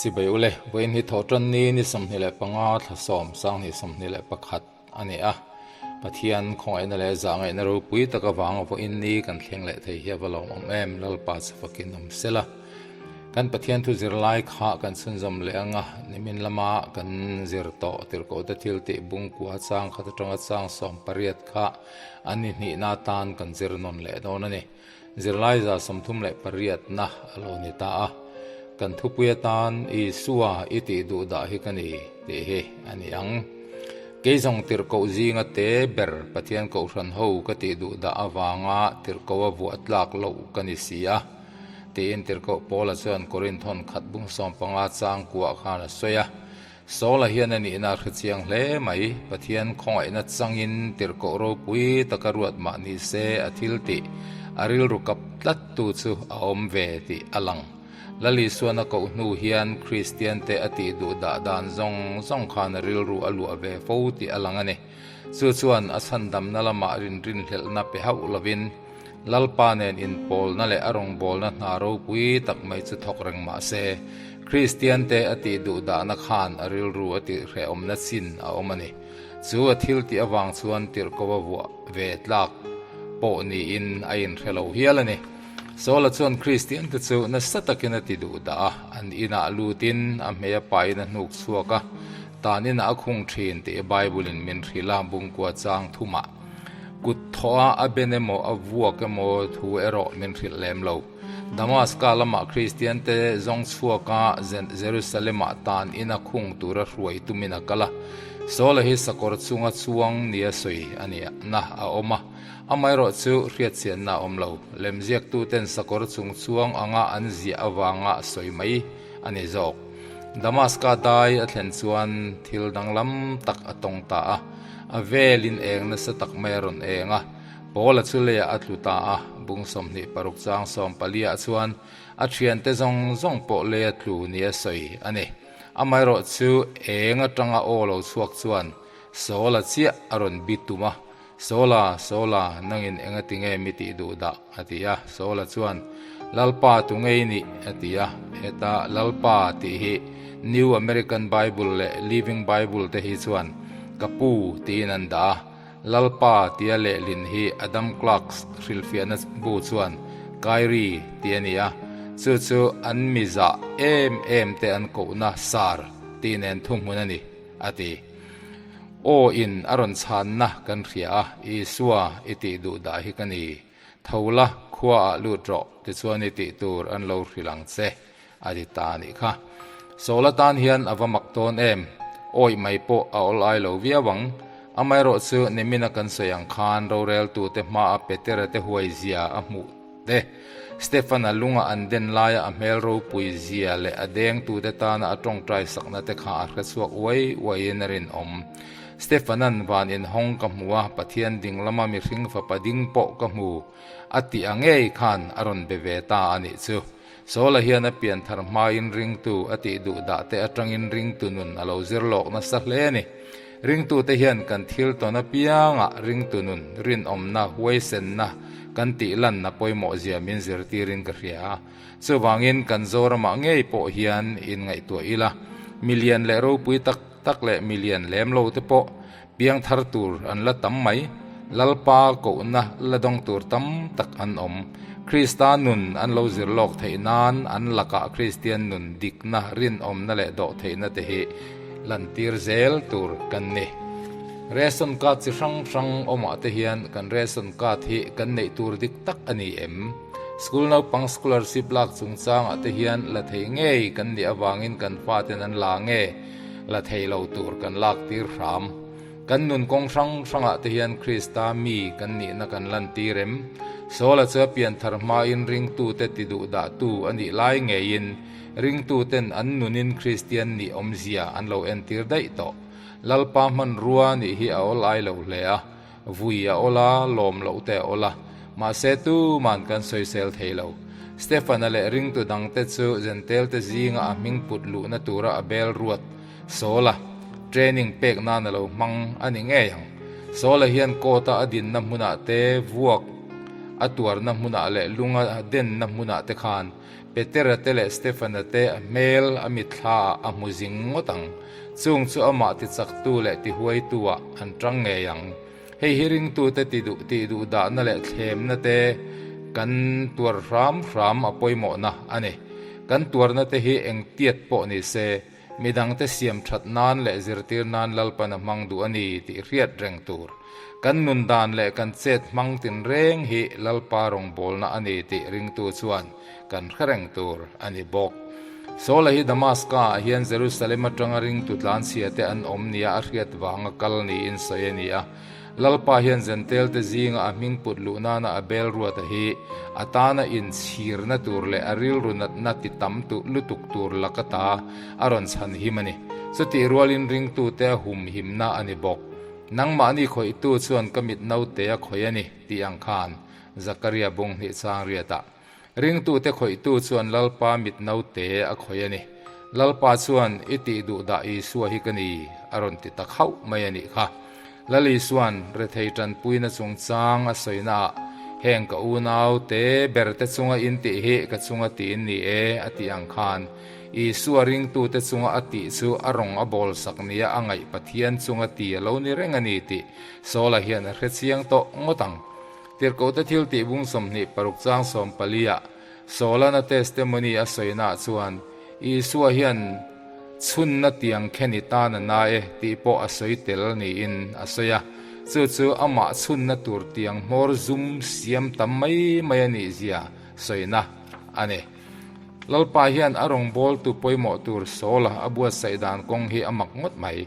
Chibai ule, vawiin hi thawhtan ni ni 25 thla 10 sanghnih 21 a ni a. Pathian khawngaihna leh zahngaihna ropui tak avanga vawiin ni kan thleng leh thei hi a va lawmawm em, Lalpa chafakin awm sela. Kan Pathian thu zirlai kha kan chhunzawm leh ang a, nimin lama kan zir tawh tirhkohte thil tih bungkua chang khat atanga chang 18 kha an ni hnihna atan kan zir nawn leh dawn a ni. Zirlai 38 na a lo ni ta a, kan thupui atan Isua i tih duh dah hi ka ni tih hi a ni ang. Kei zawng tirhkoh zinga te ber Pathian Kohhran ho ka tih duh dah avanga tirhkoh a vuah tlak loh ka ni si a, tiin tirhkoh Paula chuan Korinthon khat bung 15 chang kuah khan a sawi a. Saula hian a nihna a hre chiang hle mai. Pathian khawngaihna changin tirhkoh ropui taka ruat mah ni se a thil tih a rilru kap tlat tu chu a awm ve tih a lang. Lal Isuan a koh hnu hian Kristian te a tih duh dah dan zawng zawng khan a rilru a luah ve fo tih a lang a ni. Chu chuan a chhandamna lamah rinrinhlelhna pe hauh lovin Lalpa nen inpawlna leh a rawngbawlna hna ropui tak mai chu thawk reng mah se, Kristian te a tih duh dahna khan a rilru a tih hrehawmna chin a awm a ni. Chu a thil tih avang chuan tirhkoh a vuah ve tlak pawh niin a inhre lo hial a ni. Saula chuan Kristian te chu nasa takin a ti duh dah a, an inah lutin a hmei a pain a hnuk chhuak a, tan inah a khung thin tih Bible in min hrilh a, bungkua chang thumah. Kut thawh a a ben emaw a vuak emaw thu erawh min hrilh lem lo. Damaska lamah Kristian te zawng chhuak a Jerusalem-ah tan ina khung tura hruai tumin a kal a. Saula hi sakawr chunga chuang nia sawi a ni na a awm a. Amaherawh chu hriatchianna a awm lo. Lemziaktuten sakawr chung chuang anga an ziah avanga sawi mai a ni zawk. Damaska dai a thlen chuan thil danglam tak a tawng ta a. A velin eng nasa tak mai a rawn eng a, Paula chu leiah a tlu ta a, bung 26 chang 14 ah chuan a thiante zawng zawng pawh lei a tlu nia sawi a ni. Amaherawh chu eng atanga aw lo chhuak chuan Saula chiah a rawn bi tum a, Saula, Saula, nangin enga ti nge mi tih duh dah? a ti a. Saula chuan, Lalpa tu ngei nih? a ti a. Heta Lalpa tih hi New American Bible leh Living Bible te hi chuan Ka pu tiin an dah a. Lalpa tia lehlin hi Adam Clarke's hrilhfiahna bu chuan Kyrie tih a ni a. Chu chu an mizah em em te an kohna Sar tih nen thuhmun a ni, a ti. Aw in a rawn chhanna kan hria a, Isua i tih duh dah hi ka ni. Tho la, khua ah lut rawh, tichuan i tih tur an lo hrilh ang che, a ti ta a nih kha. Saul atan hian a va mak dawn em? Awih mai pawh a awl ai lo viau ang. Amaherawh chu nimina kan sawi ang khan roreltute hmaa Petera te huai zia a hmuh te, Stefan-a lunga an den laia a hmel ropui zia leh a dengtute tana a tawngtai sakna te kha a hre chhuak uai uaiin a rinawm. Stefan-a'n van inhawng ka hmu a, Pathian ding lama mihring fapa ding pawh ka hmu, a tih a ngei khan a rawn be ve ta a nih chu. Saula hian a pian thar hmain ringtu a tih duh dah te atangin ringtu nun a lo zir lawk nasa hle a ni. Ringtute hian kan thil tawn apiangah ringtu nun, rinawmna, huaisenna kan tih lanna pawimawh zia min zirtirin ka hria a. Chuvangin kan Zoramah ngei pawh hian inngaihtuah ila, milian leh ropui tak tak leh milian lem lo te pawh piang thar tur an la tam mai. Lalpa kohna la dawng tur tam tak an awm. Krista nun an lo zir lawk theih nan an lakah Kristian nun dikna, rinawmna leh dawh theihna te hi lantir zel tur kan ni. Ration card chi hrang hrang awmah te hian kan ration card hi kan neih tur dik tak a ni em? School naupang scholarship lak chungchangah te hian la thei ngei kan nih avangin kan faten an la nge la thei lo tur kan lak tir hram. Kan nun kawng hrang hrangah te hian Krista mi kan nihna kan lantir em? Saula chu a pianthar hmain ringtute ti duh dahtu a nih lai ngeiin ringtuten an nunin Kristian nih awmzia an lo entir daih tawh. Lalpa hmanrua nih hi a awl ai lo hle a, vui a awl a, lawm loh te a awl a. Mahse tuman kan sawisel thei lo. Stefan-a leh ringtu dangte chu Zentelte zinga a hming put luhna tura a bel ruat Saula training pek nan a lo hmang a ni ngei ang. Saula hian court-a a dinna hmunah te, vuak a tuarna hmunah leh lunga denna hmunah te khan Petera te leh Stefana te a hmel a mitthlaah a hmu zing ngawt ang. Chung chu amah tichaktu leh tihuaituah an tang ngei ang. Hei hi ringtute ti duh tih duh dahna leh thlemna te kan tuar hram hram a pawimawhna a ni. Kan tuarna te hi eng tiat pawh ni se, midangte siam that nan leh zirtir nan Lalpan a hmang duh a ni tih hriat reng tur. Kan nun dan leh kan chet hmang tinreng hi Lalpa rawngbawlna a ni tih ringtu chuan kan hre reng tur a ni bawk. Saula hi Damaska ah hian Jerusalem atanga ringtu tlanchhia te an awm nia a hriat vanga kal niin sawi a ni a. Lalpa hian Zentelte zinga a hming put luh nana a bel ruata hi a tana inchhirna tur leh a rilru natna ti tam tu lutuk tur laka ta a rawn chhan him a ni. Chutih rualin ringtute a humhimna a ni bawk. Nangmahni khawihtu chuan ka mit naute a khawih a ni tih ang khan Zakaria bung hnih chang riatah Ringtute khawihtu chuan Lalpa mit naute a khawih a ni. Lalpa chuan, I tih duh dah Isua hi ka ni, a rawn ti ta khauh mai a nih kha. Lal Isua'n rethei tanpuina chungchang a sawinaah, Heng ka unaute berte chunga in tih hi ka chunga tiin ni e, a tih ang khan, Isua ringtute chunga a tih chu a rawng a bawlsak nia a ngaih Pathian chunga ti a lo ni reng a ni tih Saula hian a hrechiang tawh ngawt ang. Tirhkohte thil tih bung 26 chang 14 ah Solana testimony a sawinaah chuan Isua hian chhunna tiang khen i tan a na e tih pawh a sawi tel niin a sawi a, chu chu amah chhunna tur tiang hmawr zum siam tam mai mai a nih zia sawina a ni. Lalpa hian a rawngbawltu pawimawh tur Saula a buatsaih dan kawng hi a mak ngawt mai.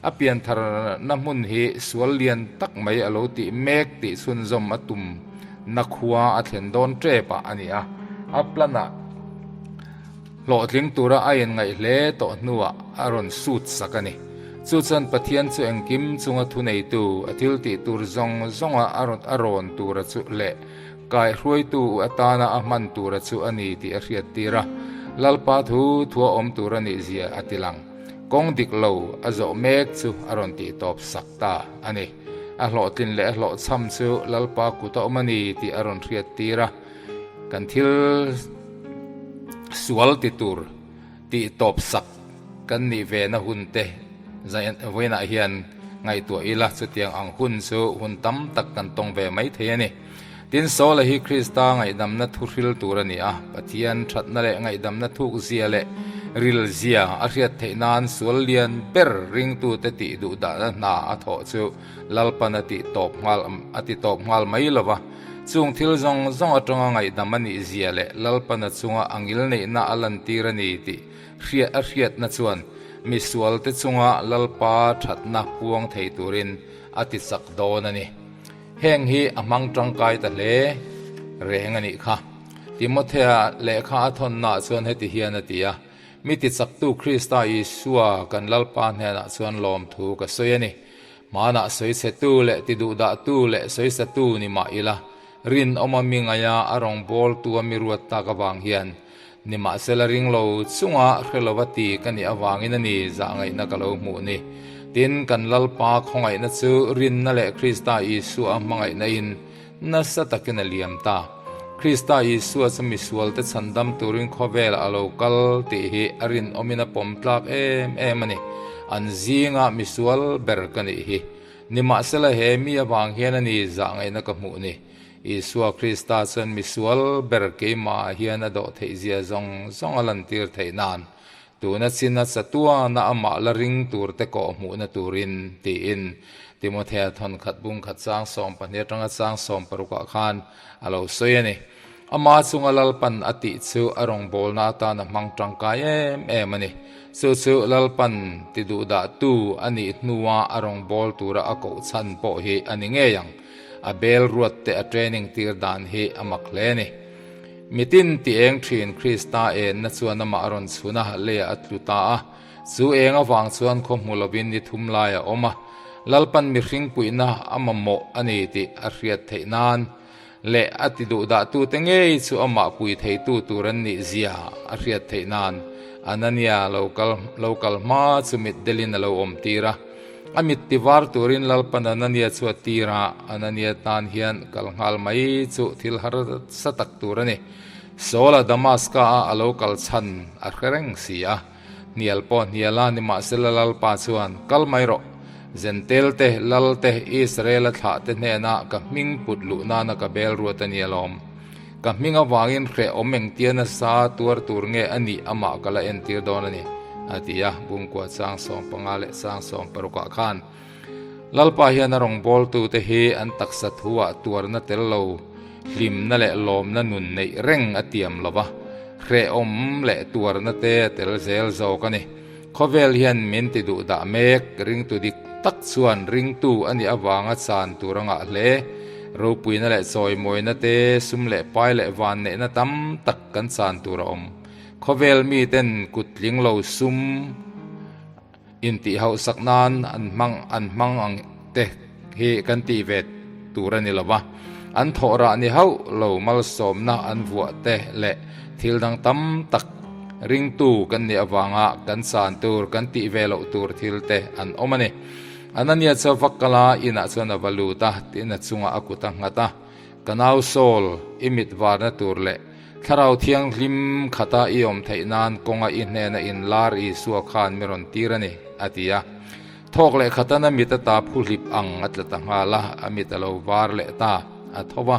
A piantharna hmun hi sual lian tak mai a lo tih mek tih chhunzawm a tum na khua a thlen dawn tep ah a ni a. A plan ah hlawhtling tura a inngaih hle tawh hnuah a rawn sut sak a ni. Chu chuan Pathian chu engkim chunga thuneitu, a thil tih tur zawng zawnga a rawn a rawn tura chu leh kaihruaitu atana a hman tura chu a ni tih a hriattir a. Lalpa thu thua awm tur a nih zia a tilang. Kawng dik lo a zawh mek chu a rawn tih tawp sak ta a ni. A hlawhtlin leh a hlawhchham chu Lalpa kut a awm a ni tih a rawn hriat tir a. Kan thil sual ti tur tih tawp sak kan nih ve na hun te vawiinah hian ngaihtuah ila chutiang ang hun chu hun tam tak kan tawng ve mai thei a ni. Tin, Saula hi Krista ngaihdamna thu hril tur a ni a, Pathian thatna leh ngaihdamna thuk zia leh ril zia a hriat theih nan sual lian ber ringtute tih duh dahna hna a thawh chu Lalpan a tih tawp nghal a ti tawp nghal mai lo va. Chung thil zawng zawng atanga ngaihdam a nih zia leh Lalpan a chunga a ngilneihna a lantir a ni tih hriat a hriatna chuan misualte chunga Lalpa thatna puang thei turin a ti chak dawn a ni. Heng hi a hmang tangkai ta hle reng a nih kha. Timothea lehkha a thawnnaah chuan heti hian a ti a, Mi tichaktu Krista Isua kan Lalpa hnenah chuan lawmthu ka sawi a ni. Hmanah sawichhetu leh tiduhdahtu leh sawisatu ni mah ila, rinawma mi ngaia a rawngbawltu a mi ruat tak avang hian nimahsela ring lo chunga hre lova ti ka nih avangin a ni zahngaihna ka lo hmuh ni. Tin, kan Lalpa khawngaihna chu rinna leh Krista Isua a hmangaihna in nasa takin a liam ta. Krista Isua chu misualte chhandam turin khawvelah a lo kal tih hi a rinawmin a pawm tlak em em a ni. An zinga misual ber ka nih hi. Nimahsela he mi avang hian a ni zahngaihna ka hmuh ni. Isua Krista chuan misual ber keimahah hian a dawh theih zia zawng zawng a lantir theih nan, tuna china chatuana amah la ring turte kawh hmuhna turin, tiin Timothea thawnkhat bungkhat chang 12 atanga chang 16 ah khan a lo sawi a ni. Ama chunga Lalpan a tih chu a rawngbawlna atan a hmang tangkai em em a ni. Chu chu Lalpan ti duhdahtu a nih hnua a rawngbâwl tura a koh chhan pawh hi a ni ngei ang. A bel ruat te a training tir dan hi a mak hle a ni. Mitin ti eng thin Krista enna chuan amah a rawn chhun a, leiah a tlu ta a. Chu eng avang chuan khaw hmu lovin ni thum lai a awm a. Lalpan mihring puihna a mamawh a ni tih a hriat theih nan leh a ti duhdahtute ngei chu amah pui theitu tur an nih zia a hriat theih nan Anania lo kal lo kal hma chu mit delin a lo awm tir a. A mit ti var turin Lalpan Anania chu a tir a, Anania tan hian kal nghal mai chu thil harsa tak tur a ni. Saul-a Damaska-a a lo kal chhan a hre reng si a. Hnial pawh hnial a, nimahsela Lalpa chuan, Kal mai rawh, Zentel te, Lal te, Israel-a thlah te hnenah ka hming put luh nana ka bel ruat a ni alawm. Ka hming avangin hrehawm engtia nasa tuar tur nge a nih amah ka la entir dawn a ni, a ti a, Bungkua chang 15 leh chang 16 ah khan. Lalpa hian a rawngbawltute hi an taksa thuah tuarna tel lo, hlimna leh lawmna nun neih reng a tiam lo va, hrehawm leh tuarna te a tel zel zawk a ni. Khawvel hian min ti duh dah mek, ringtu dik tak chuan ringtu a nih avanga chan tur a ngah hle. Ropuina leh chawimawina te, sum leh pai leh vanneihna tam tak kan chan tur a awm. Khawvel miten kut tling lo sum, Intih hauhsak nan an hmang an hmang ang te hi kan tih ve tur a ni lo va, an thawh rah ni hauh lo malsawmna an vuah te leh thil dang tam tak ringtu kan nih avanga kan chan tur kan tih ve loh tur thil te an awm a ni. Anania chu va kal a, inah chuan a va lut a, tin a chungah a kut a nghat a, Ka nau Saul, i mit varna tur leh Thlarau Thianghlim khata i awm theih nan kawnga i hnena inlar Isua khan mi rawn tir a ni, a ti a. Thawk leh khatan a mit ata phu hlip ang a tla ta nghal a, a mit a lo var leh ta, a tho va,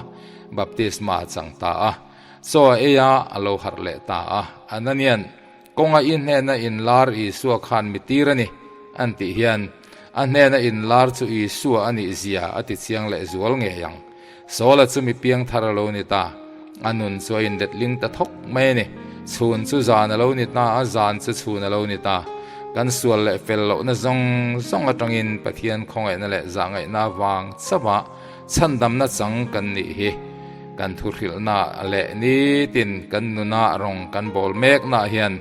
baptisma a chang ta a. Chaw a ei a, a lo harh leh ta a. Ananian, Kawnga i hnena inlar Isua khan mi tir a ni, an tih hian, a hnena inlar chu Isua a nih zia a ti chiang leh zual ngei ang. Saula chu mi piang thar a lo ni ta. A nun chu a inletling ta thawk mai a ni. Chhun chu zan a lo ni ta a, zan chu chhun a lo ni ta. Kan sual leh fel lohna zawng zawng atangin Pathian khawngaihna leh zahngaihna avang chauha chhandamna chang kan nih hi. Kan thuhrilhna leh nitin kan nuna rawng kan bawl meknaah hian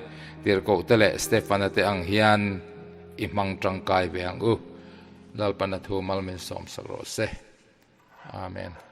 Tirhkohte leh Stefana te ang hian i hmang tangkai ve ang u. Lalpana thu mal min sawmsak rawh se. Amen.